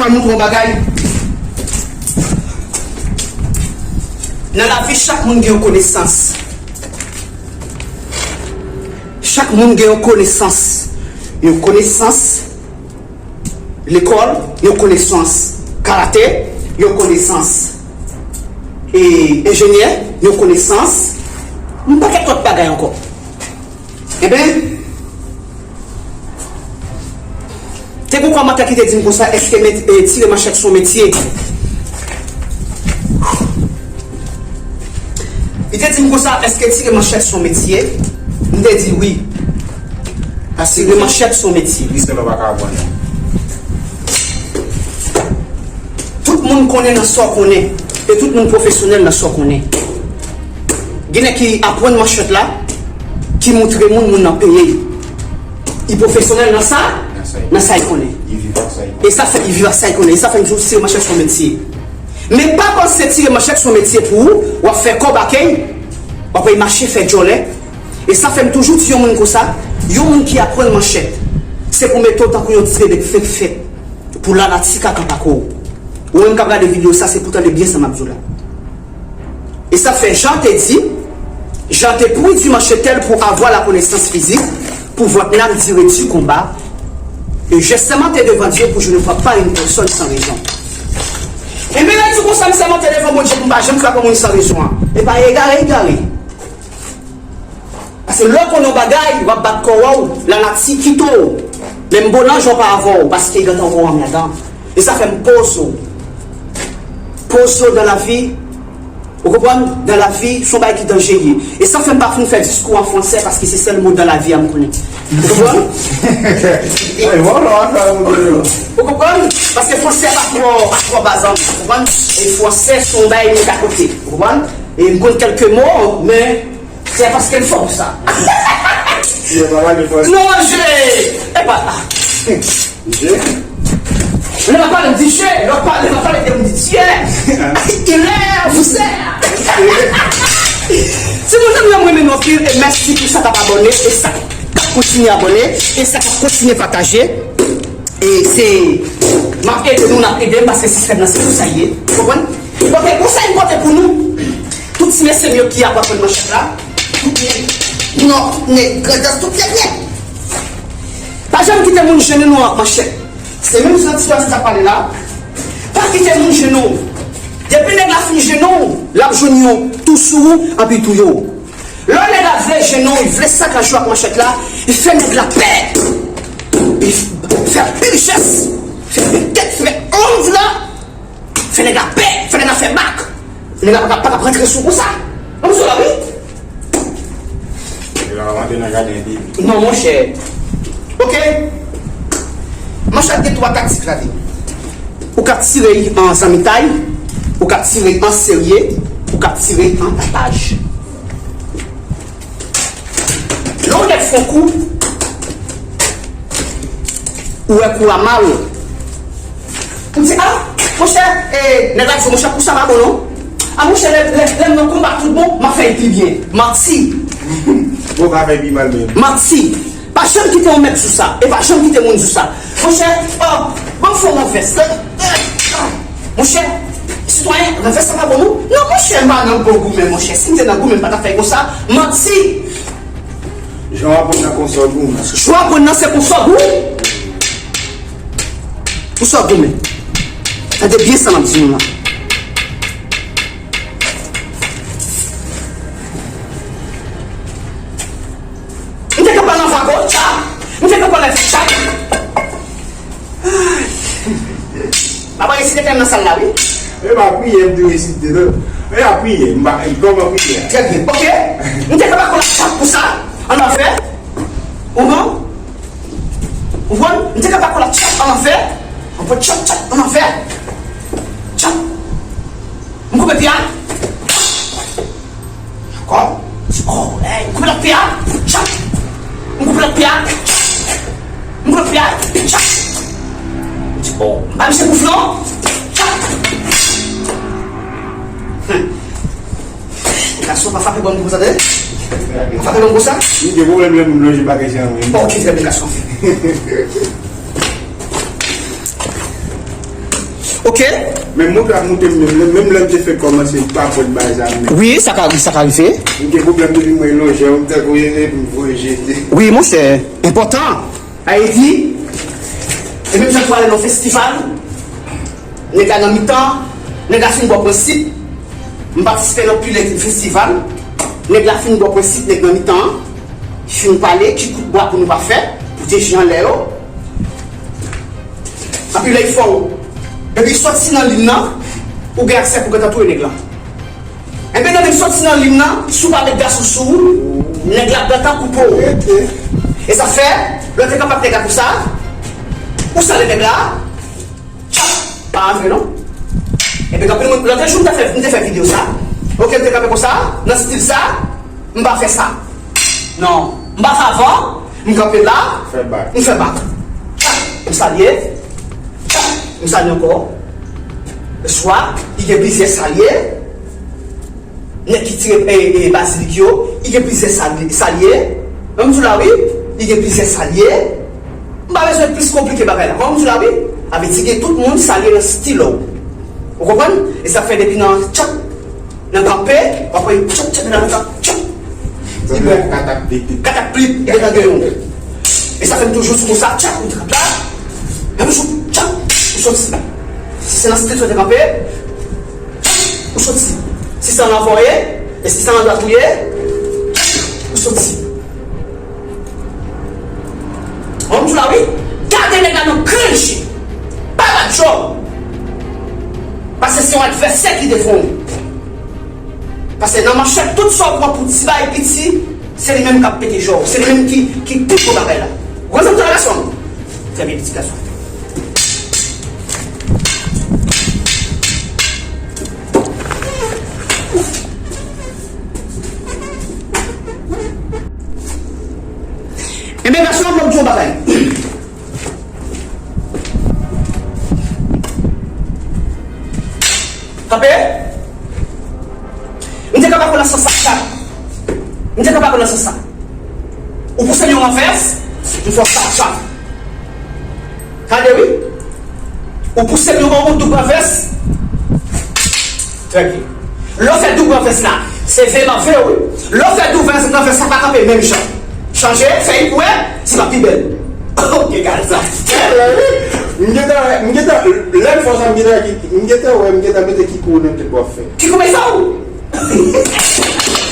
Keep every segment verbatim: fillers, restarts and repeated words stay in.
Mwen montre yon bagay. Nan lavi, chak moun gen yon konesans. Chak moun gen yon konesans. Yon konesans lekòl, yon konesans karate, yon konesans, e, enjenyè, yon konesans yon pakèt lòt bagay ankò. Enben, te gen yon kòmantè ki te di m konsa, èske met-, e, tire manchèt se yon metye? Li te di m konsa, èske tire manchèt se yon metye? M te di wi. Tire manchèt se yon metye. Li se lè w pa ka aprann. Tout moun konnen nan sa w konnen, e tout moun pwofesyonèl nan sa w konnen. Gen nèg ki aprann manchèt la, ki montre moun, moun nan peye l. Li pwofesyonèl nan sa, nan sa l konnen. Li viv ak sa l konnen. E sa fè, li viv ak sa l konnen. E sa fè m di w, tire manchèt se yon metye. Men pa panse tire manchèt se yon metye pou ou, w ap fè kòb ak li, w ap mache fè djòlè. E sa fè m toujou di yon moun konsa, yon moun ki aprann manchèt, se pou mete w tankou yon ti bebe k fenk fèt, pou lanati ka kanpe ak ou. Ou menm k ap gade videyo sa, se pou tande byen sa m ap di w la. Et ça fait, Jean te dit, Jean te prie du manchetel pour avoir la connaissance physique, pour votre âme dire du combat, et j'ai sermenté devant Dieu pour je ne frappe pas une personne sans raison. Enben, lè l di konsa, m sèmante devan Bondye pou m pa janm frape moun san rezon an. E pa egare, egare. Paske lè w konnen yon bagay, w ap bat kò w, lanati kite w. Menm bon nan jan pa avè w, paske gentan w anmèdan. E sa fè m poze w. Poze w dans la vie. Ou konprann? Dans la vie, se yon bagay ki danje ye. E sa fè m pa fin fè diskou an fransè, paske se sèl mo dans la vie a m konnen. Ou konprann? Ou konprann? Paske fransè pa twò, pa twò bazan. Ou konprann? E fransè se yon bagay m ka kote. Ou konprann? E m konn kèlke mo, men se paske l fò pou sa. Yo pa pale fransè. Non, je. Epa. Je. Lè m ap pale, m di je. Lè m ap pale, lè m ap pale, m di Dieu. Il est, vous êtes. Si nou zanmi yo, m renmen nou anpil e mèsi pou sa k ap abòne e sa k ap kontinye abòne e sa k ap kontinye pataje. E se, m ap ede nou, n ap ede m, paske sistèm nan se konsa l ye. Ou konprann? Donk, konsèy m pote pou nou, tout ti mesye m yo ki ap aprann manchèt la, tout nèg, non, nèg, grandans, tout nèg nèt. Pa janm kite moun jennen nou ak manchèt. Se menm jan ti gason sa pale la. Pa kite moun jennen w. Depi nèg la fin jennen w, l ap jwenn yon tou sou ou, anpi touye w. Lè nèg la vle jennen w, li vle sakaje w ak manchèt la, li fè nèg la pè. Li f-, fè anpil jès, fè pil tèt, fè onz la, fè nèg la pè, fè nèg la fè bak. Nèg la pa ka, pa ka rantre sou konsa. Ann sou la, wi. Nèg la pa rantre nan jaden epi. Non, monchè. Oke. Manchèt gen twa taktik ladan li. Ou ka tire an zanmitay, ou ka tire an serye, ou ka tire an tapaj. Lè yon nèg fè yon kou, ou wè kou a mal, ou di, a, monchè, e, nèg la di, monchè, kou sa pa bon non. A, monchè, lè, lè, lè m nan konba tout bon, m ap fè l pi byen. Manti. Bon, pa fè pi mal menm. Manti. Pa janm kite yon nèg di w sa. E pa janm kite moun di w sa. Monchè, o, ban m fè yon revès. Monchè, sitwayen, revès sa pa bon non. Non, monchè, m pa nan bon goumen, monchè. Si m te nan goumen, m pa t ap fè konsa. Manti. Jan w aprann nan konsa w goumen. Jan w aprann nan se konsa w goumen. Konsa w goumen. Tande byen sa m ap di nou la. M te ka pale anvan ankò, tchak! M te ka pale tchak! Ay. Papa resite tèm nan sal la, wi. E pa priyè m te resite, non. E pa priyè, m pa, kòman priyè a? Trè byen, oke. M te ka pale tchak konsa, an afè. Ou konprann? Ou konprann? M te ka pale tchak, an afè. Ou pran tchak, tchak, an afè. Tchak. M koupe pye a. Dakò. Oh, hey, m koupe lòt pye a. Tchak. M koupe lòt pye a. M koupe lòt pye a. Tchak. Oh, m ba misye kouf non. Tchak. Hmm. Gason, pa frape bò m konsa, tande. Pa frape bò m konsa. M gen pwoblèm lè m lonje bagay sa, wi. Ok, trè byen, gason. Ok? Men moutre ap moute m menm lè, menm lè m te fèk kòmanse m pa pran bagay sa menm. Wi, sa ka, sa ka rive. M gen pwoblèm depi mwen lonje w, m tankou e, e, m voye jete. Wi, monchè, enpòtan. Ayiti, e menm jan m prale nan festival, nèg la nan mitan, nèg la fin bò prensip, m patisipe nan pil festival, nèg la fin bò prensip, nèg nan mitan an, fin pale, ki kout bwa pou nou pa fè, pou te jan lè yo. Anpil lè, li fè w. Depi sòti nan liy nan, ou gen aksè pou gentan touye nèg la. Enben, tande m sòti nan liy nan, si w pa met gason sou ou, nèg la ap gentan koupe w. E sa fè, lè w te kanpe ak nèg la konsa, ou sale nèg la, tchap, pa antre non. Enben, anpil moun, lòt jou m te fè, m te fè videyo sa. Ok, m te kanpe konsa, nan stil sa, m pa fè sa. Non, m pa fè avan, m kanpe la, m fè bak. M fè bak. Tchap, m salye, tchap, m salye ankò. Swa, li gen plizyè salye. Nèg ki tire, e, e, bazilik yo, li gen plizyè sal-, salye. An m di w la wi, li gen plizyè salye. M pa bezwen plis konplike bagay la. An m di w la wi, sa vle di gen tout moun salye nan stil ou. Ou konprann? E sa fè depi nan tchap, nan kanpe, w ap wè tchap, tchap, nan tchap, tchap. Li bon. Katakplik. Katakplik, li gentan gen yon. E sa fè m toujou di konsa, tchap, ou trap la. Epi jou, tchap, ou soti. Si se nan stil ou te kanpe, ou soti. Si se anlè w ye, e si se andwat ou ye, ou soti. An m di w la wi, gade nèg la nan grenn je. Pa bat djòb. Paske se yon advèsè ki devan w. Paske nan manchèt, tout sa w pran pou ti bagay piti, se li menm k ap pete jòw. Se li menm ki, ki pi gwo bagay la. Ou konprann sa m di w la, gason? Trè byen, pitit gason. Enben, gason, m ap di w yon bagay. Kanpe. M te ka pa pran nan sans sa, tchap. M te ka pa pran nan sans sa. Ou pouse m yon ranvès, m fè w tchap, tchap. Tande wi. Ou pouse m yon bò, yon doub ranvès. Trè byen. Lè w fè doub ranvès la, se ve m ap ve w wi. Lè w fè doub ranvès, ranvès la pa kanpe menm jan. Chanje, fè l pou wè si l ap pi bèl. Ok, gade sa. M gentan, m gentan, lè m fè sa, m gentan, m gentan wè, m gentan mete ki kou nan tèt w ap fè. Ki kou sa ou?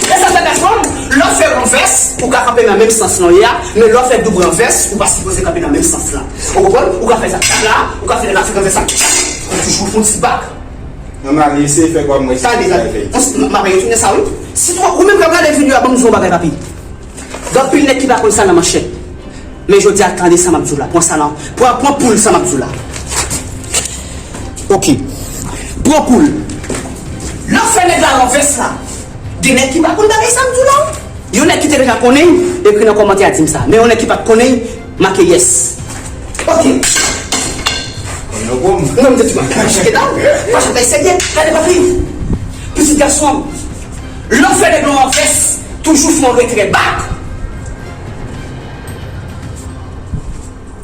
E sa fè gason, lè w fè ranvès, ou ka kanpe nan menm sans lan w ye a, men lè w fè doub ranvès, ou pa sipoze kanpe nan menm sans lan. Ou konprann? Ou ka fè sa tchak la, ou ka fè la fè ranvès la tchak. Ou toujou fè yon ti bak. An ale eseye fè kòm mwen si sa fè. Tande, tande. M ap retounen sa wi. Si ou menm k ap gade videyo a, ban m di w yon bagay, papi. Gen anpil nèg ki pa konn sa nan manchèt. Men jodi a, tande sa m ap di w la. Pran sa nan. Pran, pran poul sa m ap di w la. Ok. Pran poul. Lè w fè nèg la ranvès la, gen nèg ki pa konn bagay sa m di w la. Yon nèg ki te deja konnen, ekri nan kòmantè a di m sa. Men yon nèg ki pa t konnen, make yes. Ok. Non, m te di, pa cheke la. Pa cheke la, serye. Gade papi. Pitit gason. Lè w fè nèg la ranvès, toujou fè yon retrè bak.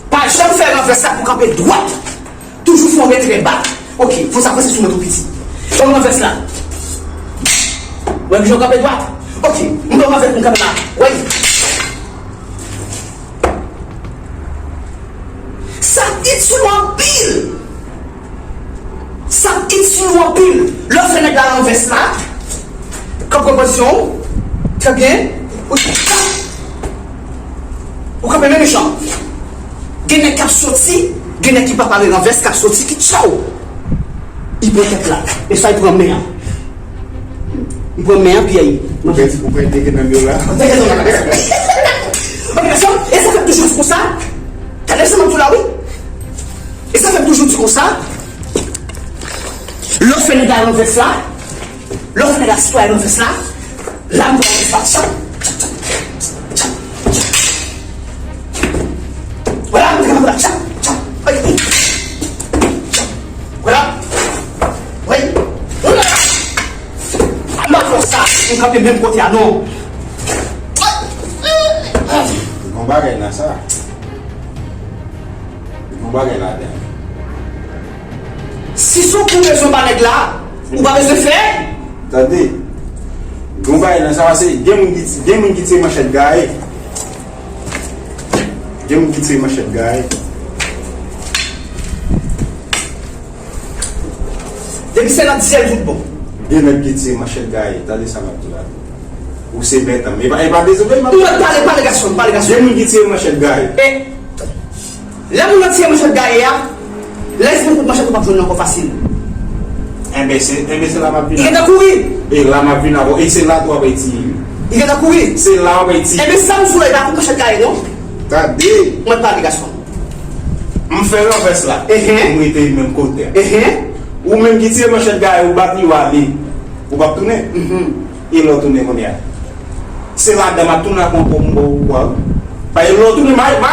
Pa janm fè ranvès la pou kanpe dwat. Toujou fè yon retrè bak. Ok, fò sa pase sou mwen tou piti. Fè yon ranvès la. Wè, kijan w kanpe dwat. Ok, m pran ranvès pou m kanpe la. Wè. Sa itil ou anpil. Sa itil ou anpil. Lè w fè nèg la ranvès la, k ap pran pozisyon w, trè byen, ou, ou kanpe menm jan. Gen nèg k ap soti, gen nèg ki pa pare ranvès, k ap soti, ki tchaw. Li pran tèt la. E sa, li pran men an. Li pran men an, pyèy. Ou pèdi, ou pèdi teke nan myo la. Teke nan myo la. Ok, gason, e sa fè m toujou di konsa. Tande sa m ap di w la, wi. E sa fè m toujou di konsa. Lè w fè nèg la ranvès la, lè w fè nèg la sitwayen ranvès la, la m pran ranvès la, tchap, tchap, tchap, tchap, tchap. Vwala, m te kanpe la, tchap, tchap, ay, tchap. Vwala. Wi. Vwala. M pa fè sa, m kanpe menm kote a, non. Gon bagay nan sa. Gon bagay ladan. Si se yon kou w bezwen ba nèg la, ou pa bezwen fè. Tande. Gon bagay nan sa, se gen moun ki, gen moun ki tire manchèt gaye. Gen moun ki tire manchèt gaye. Depi se nan dyèl tout bon. Gen nèg ki tire manchèt gaye. Tande sa m ap di la. Ou se mèt an. E pa, e pa dezole, m ap... Mwen pale, pale gason, pale gason. Gen moun ki tire manchèt gaye. E lè moun nan tire manchèt gaye a, lè se yon kout manchèt ou p ap jwenn ankò fasil. Enben se, enben se la m ap vin. Li gentan kouri. E la m ap vin avè w. E se la tou w ap retire. Li gentan kouri. Se la w ap retire. Enben sa m sou la, e pa kout manchèt gaye non. Tande. Mwen pale gason. M fè ranvès la. Ehe. M rete menm kote a. Ehe. Ou menm ki tire manchèt gaye, ou bat li, ou ale. Ou p ap tounen. Mhm. E lè w tounen kounye a? Se ladan m ap tounen ak yon pòm bò ou kwa. Paske lè w tounen, m a, m a,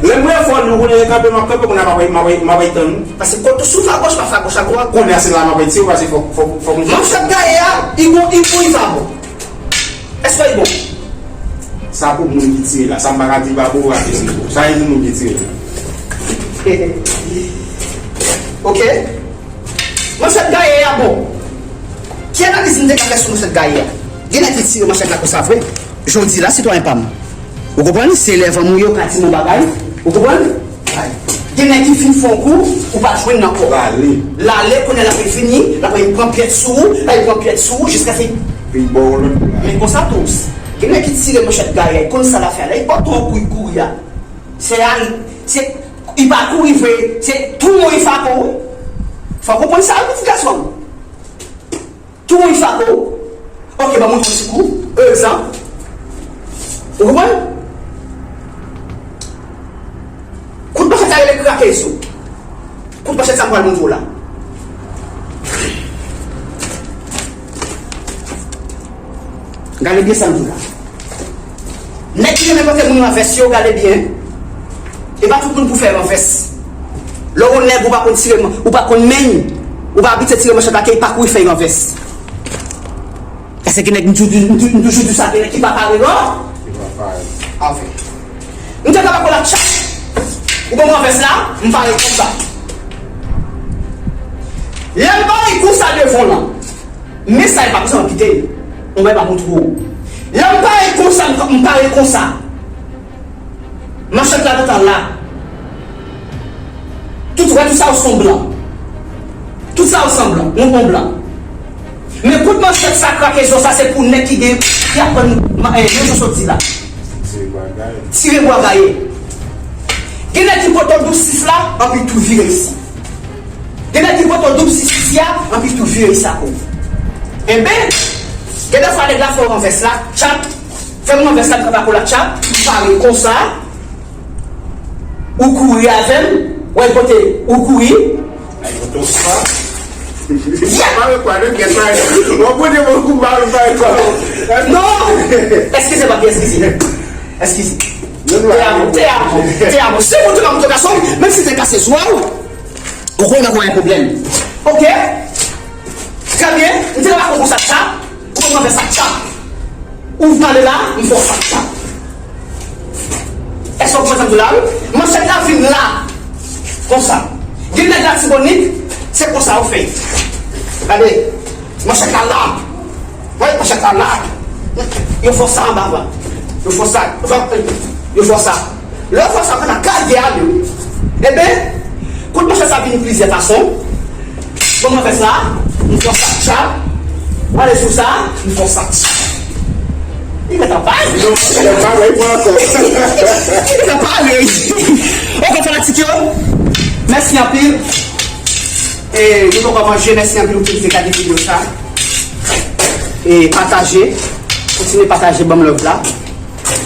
lè m wè fò nou konnen kanpe, m ap kanpe kounye a, m ap, m ap, m ap tann ou. Paske kote sou fagoch pa fagoch ak dwat. Kounye a se la m ap retire w, paske fòk, fòk, fòk m... Manchèt gaye a, li bon, li bon, li pa bon. Èske li bon? Sa pou moun ki tire la, sa m pa ka di pa bon, paske se bon. Sa e pou moun ki tire la. Ok. Manchèt gaye a bon. Ki analiz m te ka fè sou manchèt gaye a? Gen nèg ki tire manchèt la konsa vre. Jodi la, sitwayen pa m. Ou konprann? Se lè fanm ou yo ka di m yon bagay. Ou konprann? Gen nèg ki fin fè yon kou, ou pa jwenn l ankò. Lale. Lale, kounye a l ap vini, l ap pran pyèt sou ou, l ap pran pyèt sou ou, jiskaske... Vin ba w lòt kou la. Men konsa tou, gen nèg ki tire manchèt gaye a, konn sa l ap fè la, li ba w tou yon kou, li kouri a. Se a, se, li pa kouri vre, se tou mwen li frape w wi. Fò w konprann sa wi, pitit gason m. Tou mwen li frape w. Ok, ban mwen yon ti kou. Egzanp. Ou konprann? Kout manchèt sa rele krake zo. Kout manchèt sa m pral montre w la. Gade byen sa m di w la. Nèg ki renmen pote moun ranvès yo, gade byen. E pa tout moun pou fè ranvès. Lè w nèg ou pa konn tire, ou pa konn men, ou pa abitye tire manchèt la, ke pa kouri fè ranvès. Paske gen nèg m toujou, m tou-, m toujou di sa, gen nèg ki pa pare non. Ki pa pare. Anfen. M te ka pa kolat tchap. Ou ban m ranvès la, m pare konsa. Lè m pare konsa devan w lan. Men sa e pa konsa m ap kite l. Yon bagay pa montre w. Lè m pare konsa, m, m pare konsa. Manchèt la gentan la. Tout, wè, tout sa yo se yon blan. Tout sa yo se yon blan. Yon, yon blan. Men kout manchèt sa krake zo sa, se pou nèg ki gen, ki aprann ma-, eh, menm jan sot di la. Tire bwa gaye. Tire bwa gaye. Gen nèg ki pote w doub sis la, anpi tou vire isi. Gen nèg ki pote w doub sis isi a, anpi tou vire isi ankò. Enben, gen de fwa nèg la fè w ranvès la, tchap, fè m ranvès la, m kanpe akolat tchap, m pare konsa, ou kouri avè m, wè l pote, ou kouri. Ay, pote w sa. Sa pa wè kwa, nèg gèt la. Bon, pote bon kou, pa wè kwa. Non! Eskize, papi, eskize. Eskize. Te amo, te amo, te amo. Si ou te amo, gason, menm si te kase zwa w, ou konn gen yon pwoblèm. Ok? Trè byen. M te ka konn sa tchap. Ou konn fè sa tchap. Ou pale la, m fè w sa tchap. Èske w konprann sa m di w la, wi? Manchèt la vin la. Konsa. Gen nèg Latibonit, se konsa yo fè. Gade. Manchèt la la. Wè, manchèt la la. Yo fè w sa anba, anba. Yo fè w sa. Yo fè w sa. Lè yo fè w sa, w ka nan karyè a, wi. Enben, kout manchèt sa vini plizyè fason. Bon, mwen fè sa, m fè w sa tchap. W ale sou sa, m fè w sa tchap. Li gentan pale. Non, li pa wè, li pran ankò. Li gentan pale. Ok, fanatik yo. Mèsi anpil. E, nou poko manje, mèsi anpil ou tout ki gade videyo sa. E, pataje. Kontinye pataje, ban m love la.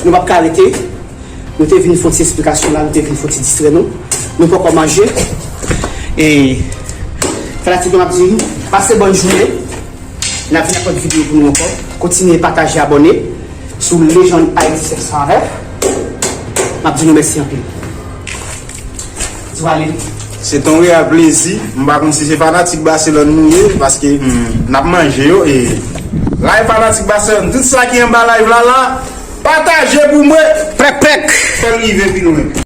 Nou p ap ka rete. Nou te vin fè yon ti esplikasyon la, nou te vin fè yon ti distrè nou. Nou poko manje. E, fanatik yo, m ap di, pase bòn jounen. N ap vin ak lòt videyo pou nou ankò. Kontinye pataje, abòne sou Legend Haïti sept cent neuf. M ap di nou mèsi anpil. Di w ale. Se te yon reyèl plezi. M pa konn si se fanatik Barcelone nou ye, paske, hmm, n ap manje yo. E la, e fanatik Barcelone. Tout sa ki anba live la, la, pataje pou mwen. Pèk, pèk. Fè l rive pi lwen.